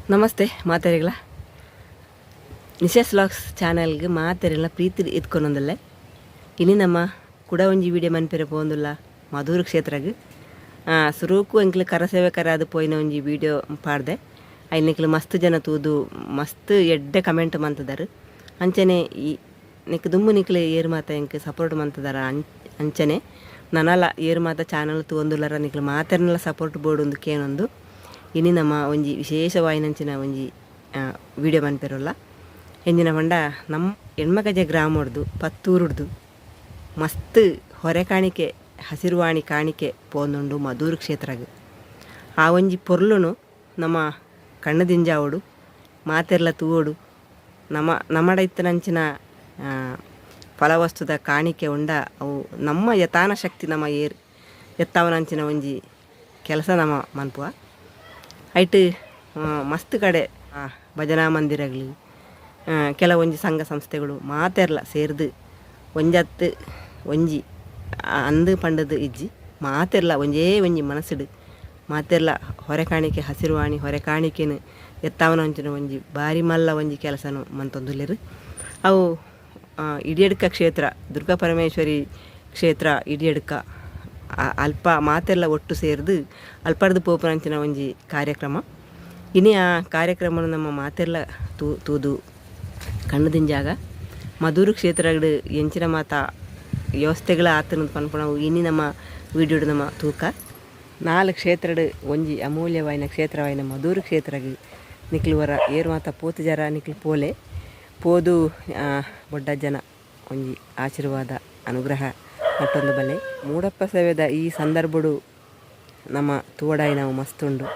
Namaste ಮಾತೆರೆಗ್ಲ. ನಿಶಸ್ vlogs ಚಾನಲ್ಗೆ ಮಾತೆರೆಲ್ಲ ಪ್ರೀತಿ ಎತ್ಕೊನೊಂದುಲ್ಲೆ. ಇನಿ ನಮ್ಮ ಕುಡ ಒಂಜಿ ವಿಡಿಯೋ ಮನ್ಪೆರೆ ಪೋವೊಂದುಲ್ಲ ಮಧೂರು ಕ್ಷೇತ್ರಗ್. ಸುರೂಕು ಎಂಕ್ಲು ಕರಸೇವಕರಾದ್ ಪೋಯಿನ ಒಂಜಿ ವಿಡಿಯೋ ಪಾಡ್ದೆ. ಐನ್ ನಿಕ್ಲು ಮಸ್ತ್ ಜನ ತೂದು ಮಸ್ತ್ ಎಡ್ಡೆ ಕಮೆಂಟ್ ಮಂತುದರ್. ಅಂಚನೆ ಈ ನಿಕ್ ದುಂಬು ನಿಕ್ಲು ಏರ್ ಮಾತ ಎಂಕ್ ಸಪೋರ್ಟ್ ಮಂತುದರ, ಅಂಚನೆ ನನಲ ಏರ್ ಮಾತ ಚಾನಲ್ ತೂವೊಂದುಲ್ಲರ, ನಿಕ್ಲು ಮಾತೆರ್ನಲ ಸಪೋರ್ಟ್ ಬೋಡು ಕೇನೊಂದು ಇನಿ ನಮ್ಮ ಒಂಜಿ ವಿಶೇಷವಾಯಿನಂಚಿನ ಒಂಜಿ ವಿಡಿಯೋ ಮನ್ಪೆರುಲ್ಲ. ಎಂಜಿನ ಪಂಡ ನಮ್ಮ ಎಣ್ಮಗಜೆ ಗ್ರಾಮೊಡ್ದು ಪತ್ತೂರುಡ್ದು ಮಸ್ತ್ ಹೊರೆ ಕಾಣಿಕೆ, ಹಸಿರುವಾಣಿ ಕಾಣಿಕೆ ಪೋಂದುಂಡು ಮಧೂರು ಕ್ಷೇತ್ರಗ್. ಆ ಒಂಜಿ ಪೊರ್ಲುನು ನಮ್ಮ ಕಣ್ಣು ದಿಂಜಾವೊಡು, ಮಾತೆರ್ಲ ತೂವೊಡು. ನಮ್ಮ ನಮ್ಮಡ ಇತ್ತಿನಂಚಿನ ಫಲವಸ್ತುದ ಕಾಣಿಕೆ ಉಂಡ, ಅವು ನಮ್ಮ ಯಥಾನ ಶಕ್ತಿ ನಮ್ಮ ಏರ್ ಎತ್ತಾವನಂಚಿನ ಒಂಜಿ ಕೆಲಸ ನಮ್ಮ ಮನ್ಪುವ. ಐಟ್ ಮಸ್ತ್ ಕಡೆ ಭಜನಾ ಮಂದಿರಗಳು, ಕೆಲವೊಂಜಿ ಸಂಘ ಸಂಸ್ಥೆಗಳು ಮಾತೆರ್ಲ ಸೇರ್ದು ಒಂಜತ್ತು ಒಂಜಿ ಅಂದು ಪಂಡದು ಇಜ್ಜಿ, ಮಾತೆರ್ಲ ಒಂಜೇ ಒಂಜಿ ಮನಸ್ಸುಡು ಮಾತೆರ್ಲ ಹೊರೆ ಕಾಣಿಕೆ, ಹಸಿರುವಾಣಿ ಹೊರೆ ಕಾಣಿಕೆನು ಎತ್ತಾವನ ಒಂಜಿ ಬಾರಿ ಮಲ್ಲ ಒಂಜಿ ಕೆಲಸನು ಮಂತೊಂದುಲ್ಲೆರ್. ಅವು ಇಡಿಯಡ್ಕ ಕ್ಷೇತ್ರ, ದುರ್ಗಾ ಪರಮೇಶ್ವರಿ ಕ್ಷೇತ್ರ ಇಡಿಯಡ್ಕ, ಅಲ್ಪ ಮಾತೆರ್ಲ ಒಟ್ಟು ಸೇರ್ದು ಅಲ್ಪರ್ದು ಪೋಪುನಂಚಿನ ಒಂಜಿ ಕಾರ್ಯಕ್ರಮ. ಇನಿ ಆ ಕಾರ್ಯಕ್ರಮನು ನಮ್ಮ ಮಾತೆರ್ಲ ತೂದು ಕಣ್ಣು ದಿಂಜಾಗ. ಮಧೂರು ಕ್ಷೇತ್ರಡ್ ಎಂಚಿನ ಮಾತ ವ್ಯವಸ್ಥೆಗಳ ಆತನ ಪನ್ಪುನವು ಇನಿ ನಮ್ಮ ವಿಡಿಯೋಡು ನಮ್ಮ ತೂಕ. ನಾಲ್ ಕ್ಷೇತ್ರಡ್ ಒಂಜಿ ಅಮೂಲ್ಯವಾಯಿನ ಕ್ಷೇತ್ರವಾಯಿನ ಮಧೂರು ಕ್ಷೇತ್ರಗ್ ನಿಕ್ಲು ವರ ಏರ್ ಮಾತ ಪೋತು ಜರ ನಿಕ್ಲು ಪೋಲೆ ಪೋದು ಬೊಡ್ಡ ಜನ ಒಂಜಿ ಆಶೀರ್ವಾದ ಅನುಗ್ರಹ ಮತ್ತೊಂದು ಬಲೆ. ಮೂಡಪ್ಪ ಸೇವೆದ ಈ ಸಂದರ್ಭಡು ನಮ್ಮ ತೂವಡಾಯಿನವು ಮಸ್ತುಂಡು.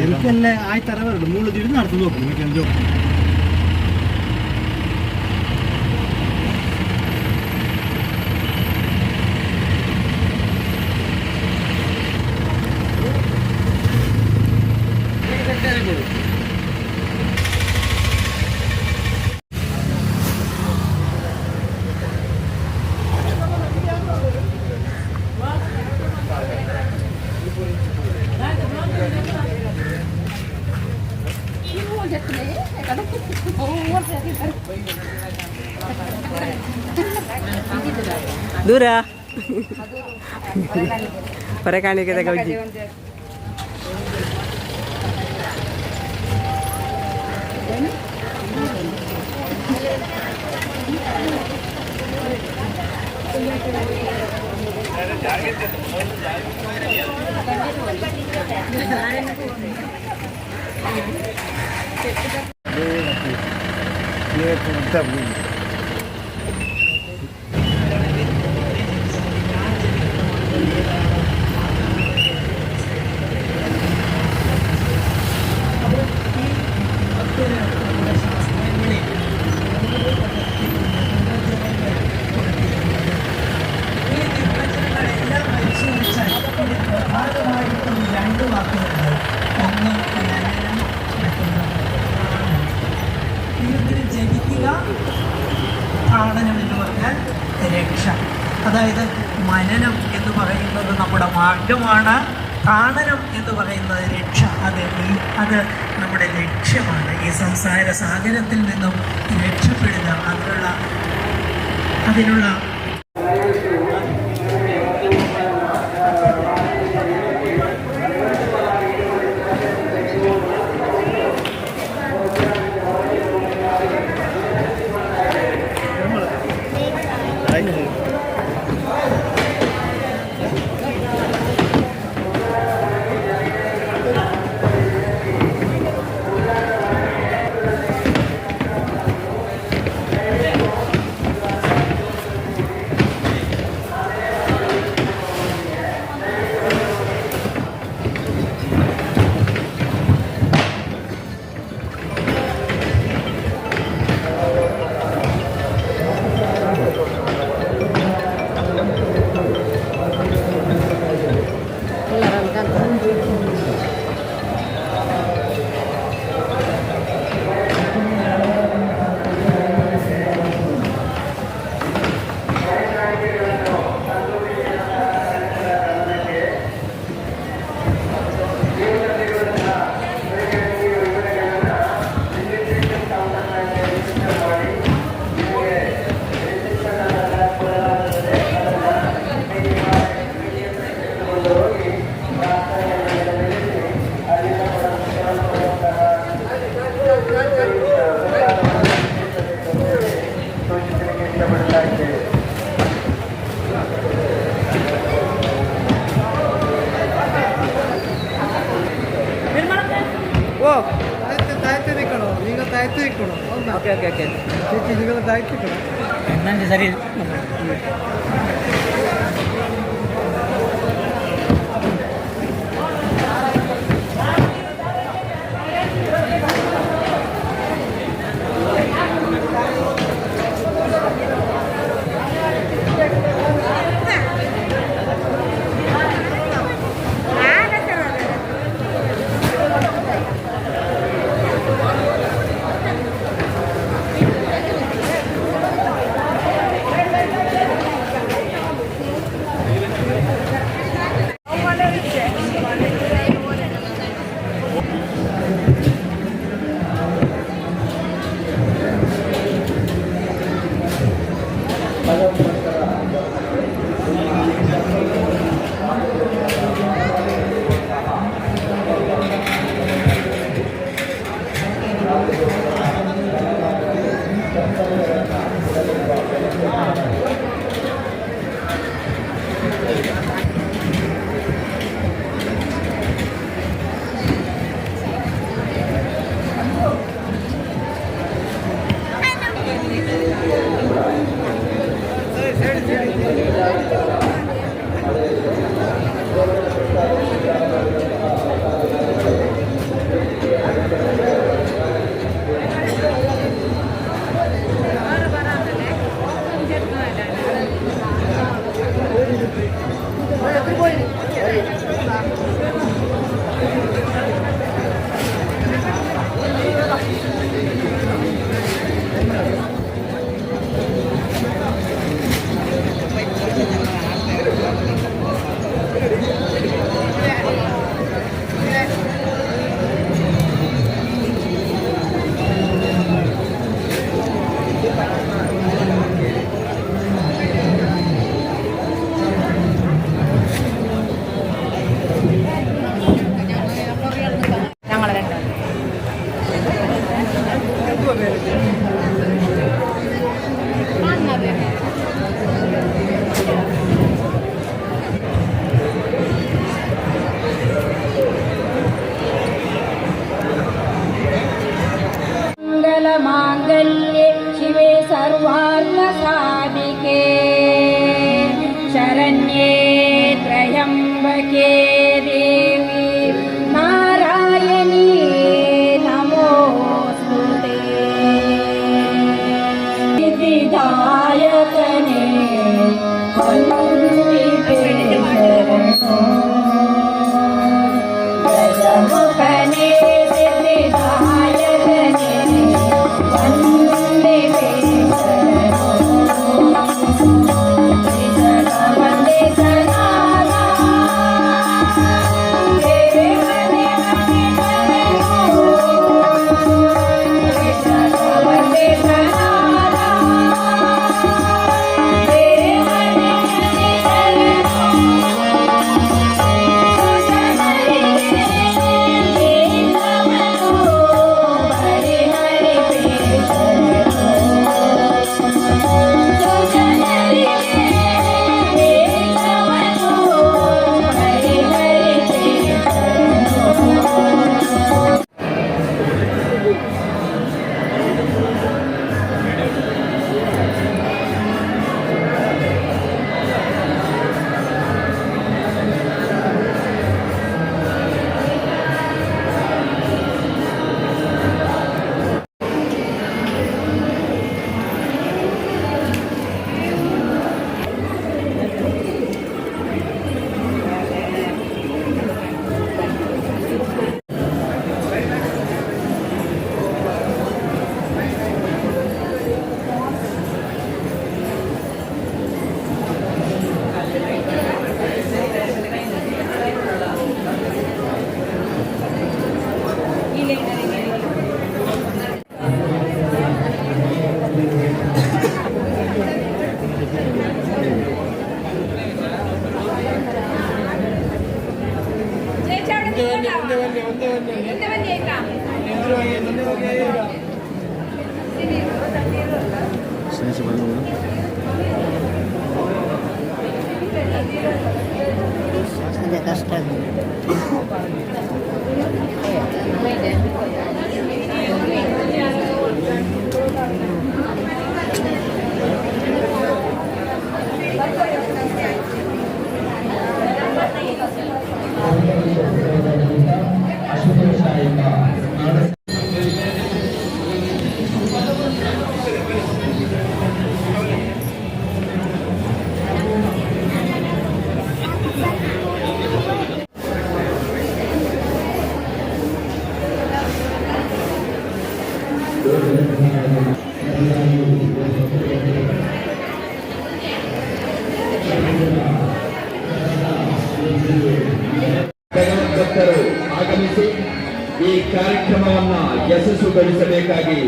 എനിക്കല്ലേ ആയി തറവരുള്ളൂ മൂന്ന് തിരിഞ്ഞ് നടത്തു നോക്കും. ದೂರ ಹೊರಕಾಣಿಕೆ ಗೌಜಿ. ഈ നിർവചനങ്ങളെല്ലാം പരിശോധിച്ചാൽ ഇതിൽ പ്രധാനമായിട്ടും രണ്ട് വാക്കുകളുണ്ട്. ഒന്ന് മനനം, മറ്റൊന്ന് താളനം. ദൈവത്തിന് ജപിക്കുക, താളനം എന്ന് പറഞ്ഞാൽ രക്ഷ. അതായത് മനനം എന്ന് പറയുന്നത് നമ്മുടെ മാർഗമാണ്, താളനം എന്ന് പറയുന്നത് രക്ഷ. അത് നമ്മുടെ ലക്ഷ്യമാണ്. ഈ സംസാര സാഗരത്തിൽ നിന്നും രക്ഷപ്പെടുക, അതിനുള്ള അതിനുള്ള ಓ. നിങ്ങൾ താഴ്ത്തി നിൽക്കണോ? Okay okay okay. ചേച്ചി, നിങ്ങൾ താഴ്ത്തി നിൽക്കണം. ಸರಿ. मङ्गलमाङ्गल्ये शिवे सर्वार्थसाधिके शरण्ये त्र्यम्बके देवी नारायणी नमोऽस्तु ते। सिद्धिदायकने वन्दिते शरणो। गजमुखने सिद्धिदायकने वन्दिते शरणो। वन्दे सनाना देवने शरणो। वन्दे सनाना देवने शरणो। ಅದೇ ಕಷ್ಟ. ಕಾರ್ಯಕ್ರಮವನ್ನ ಯಶಸ್ಸುಗೊಳಿಸಬೇಕಾಗಿ.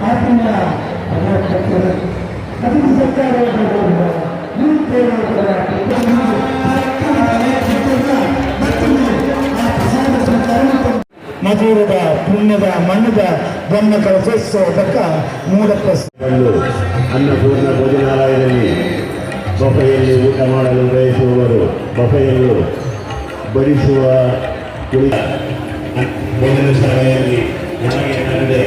ಆತ್ಮೀಯ ಭಗವದ್ಭಕ್ತರು, ಅತಿಥಿ ಸತ್ಕಾರವನ್ನು ಮಧುರದ ಪುಣ್ಯದ ಮಣ್ಣದ ಬ್ರಹ್ಮ ಕಲಶೋತ್ಸವ ತಕ್ಕ ಮೂಲ. ಬಂದು ಅನ್ನಪೂರ್ಣ ಭೋಜನಾಲಯದಲ್ಲಿ ಬಫೆಯಲ್ಲಿ ಊಟ ಮಾಡಲು ಬಯಸುವವರು ಬಫೆಯಲ್ಲೂ ಬಡಿಸುವ ಕುಳಿ ಭೋಜನ ಶಾಲೆಯಲ್ಲಿ ಒಳಗೆ ನಡೆ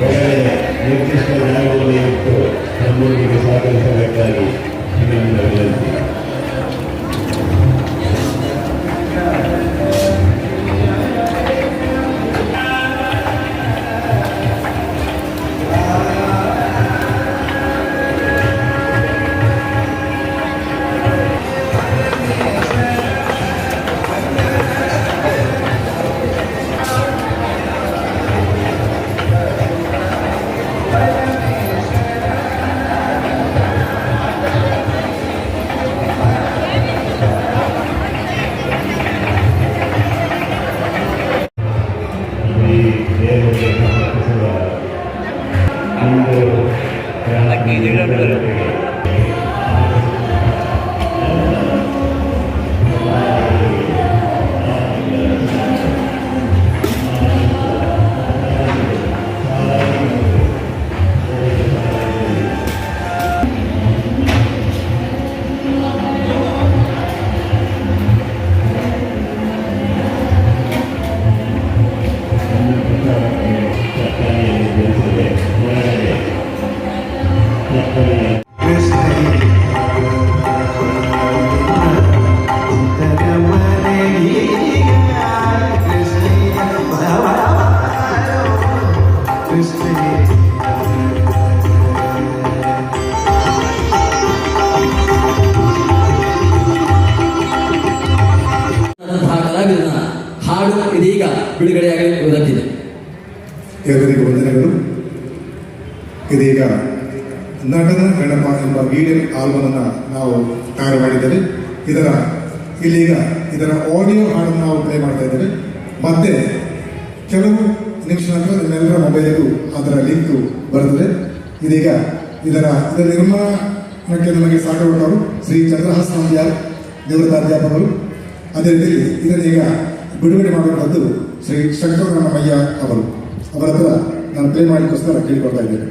ಹೊರಗಡೆ ನಿರ್ದಿಷ್ಟ ಜಾಗವನ್ನು ಇಟ್ಟು ನಮ್ಮೊಂದಿಗೆ ಸಹಕರಿಸಬೇಕಾಗಿ ವಿನಮ್ರ ವಿನಂತಿ. ಈ ದೇವರಿಗೆ ಸಮರ್ಪಿಸುವ ಒಂದು ತರಕಾರಿಯನ್ನು ಬೆಳೆಸದೆ ಹೊರಗಡೆ ತರಕಾರಿಯ ಆದಂತಹ ಕಲಾವಿದನ ಹಾಡು ಇದೀಗ ಬಿಡುಗಡೆಯಾಗಲಿದೆ. ಎಲ್ಲರಿಗೂ ವಂದನೆಗಳು. ಇದೀಗ ನಟನ ಗಣಪ ಎಂಬ ವಿಡಿಯೋ ಆಲ್ಬಮ್ ಅನ್ನು ನಾವು ತಯಾರು ಮಾಡಿದ್ದೇವೆ. ಇಲ್ಲೀಗ ಇದರ ಆಡಿಯೋ ಹಾಡನ್ನು ನಾವು ಪ್ಲೇ ಮಾಡ್ತಾ ಇದ್ದೇವೆ. ಮತ್ತೆ ಕೆಲವು ನಿಮಿಷ ನಂತರ ನಿಮ್ಮೆಲ್ಲರ ಮೊಬೈಲಿಗೂ ಅದರ ಲಿಂಕು ಬರುತ್ತದೆ. ಇದೀಗ ಇದರ ನಿರ್ಮಾಣಕ್ಕೆ ನಮಗೆ ಸಹಕರಿಸಿದವರು ಶ್ರೀ ಚಂದ್ರಹಾಸ್ ನಂಬಿಯಾರ್, ನಿವೃತ್ತ ಅಧ್ಯಾಪಕರು. ಅದೇ ರೀತಿಯಲ್ಲಿ ಇದನ್ನು ಈಗ ಬಿಡುಗಡೆ ಮಾಡುವಂಥದ್ದು ಶ್ರೀ ಶಂಕರರಾಮಯ್ಯ ಅವರು. ಅವರ ಹತ್ರ ನಾನು ಪ್ಲೇ ಮಾಡಲಿಕ್ಕೋಸ್ಕರ ಕೇಳಿಕೊಳ್ತಾ ಇದ್ದೇನೆ.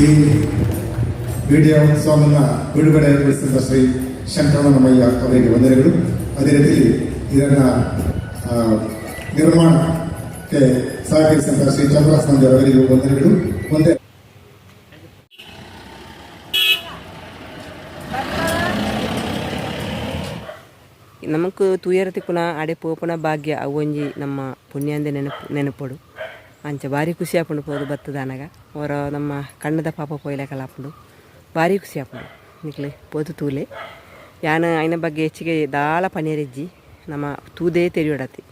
ಈ ವಿಡಿಯೋ ಸಾಂಗನ್ನು ಬಿಡುಗಡೆಗೊಳಿಸಿದ ಶ್ರೀ ಶಂಕರನಮಯ್ಯ ಅವರಿಗೆ ವಂದನೆಗಳು. ಅದೇ ರೀತಿ ಇದನ್ನು ನಿರ್ಮಾಣಕ್ಕೆ ಸಹಕರಿಸಿದಂಥ ಶ್ರೀ ಚಂದ್ರಹಾಸ್ ಅವರಿಗೂ ವಂದನೆಗಳು. ಒಂದೇ ನಮಕ್ ತೂಯರ ತಿಕ್ಕುನ ಅಡೆ ಪೋಪುನ ಭಾಗ್ಯ ಅವು ಒಂಜಿ ನಮ್ಮ ಪುಣ್ಯಾಂದೆ ನೆನಪು ನೆನಪೊಡು. ಅಂಚ ಭಾರಿ ಖುಷಿ ಆಪುಂಡು ಪೋದು ಬತ್ತದಾನಗ. ಅವರ ನಮ್ಮ ಕಣ್ಣದ ಪಾಪ ಪೋಯ್ಲೆಕಲ ಆಪುಂಡು, ಭಾರಿ ಖುಷಿ ಆಪುಂಡು. ನಿಕ್ಲೆ ಪೋತು ತೂಲೆ. ಯಾನ್ ಐನ ಬಗ್ಗೆ ಹೆಚ್ಚಿಗೆ ದಾಲ ಪನಿಯರಿಜ್ಜಿ, ನಮ್ಮ ತೂದೇ ತೆರಿಯೊಡತಿ.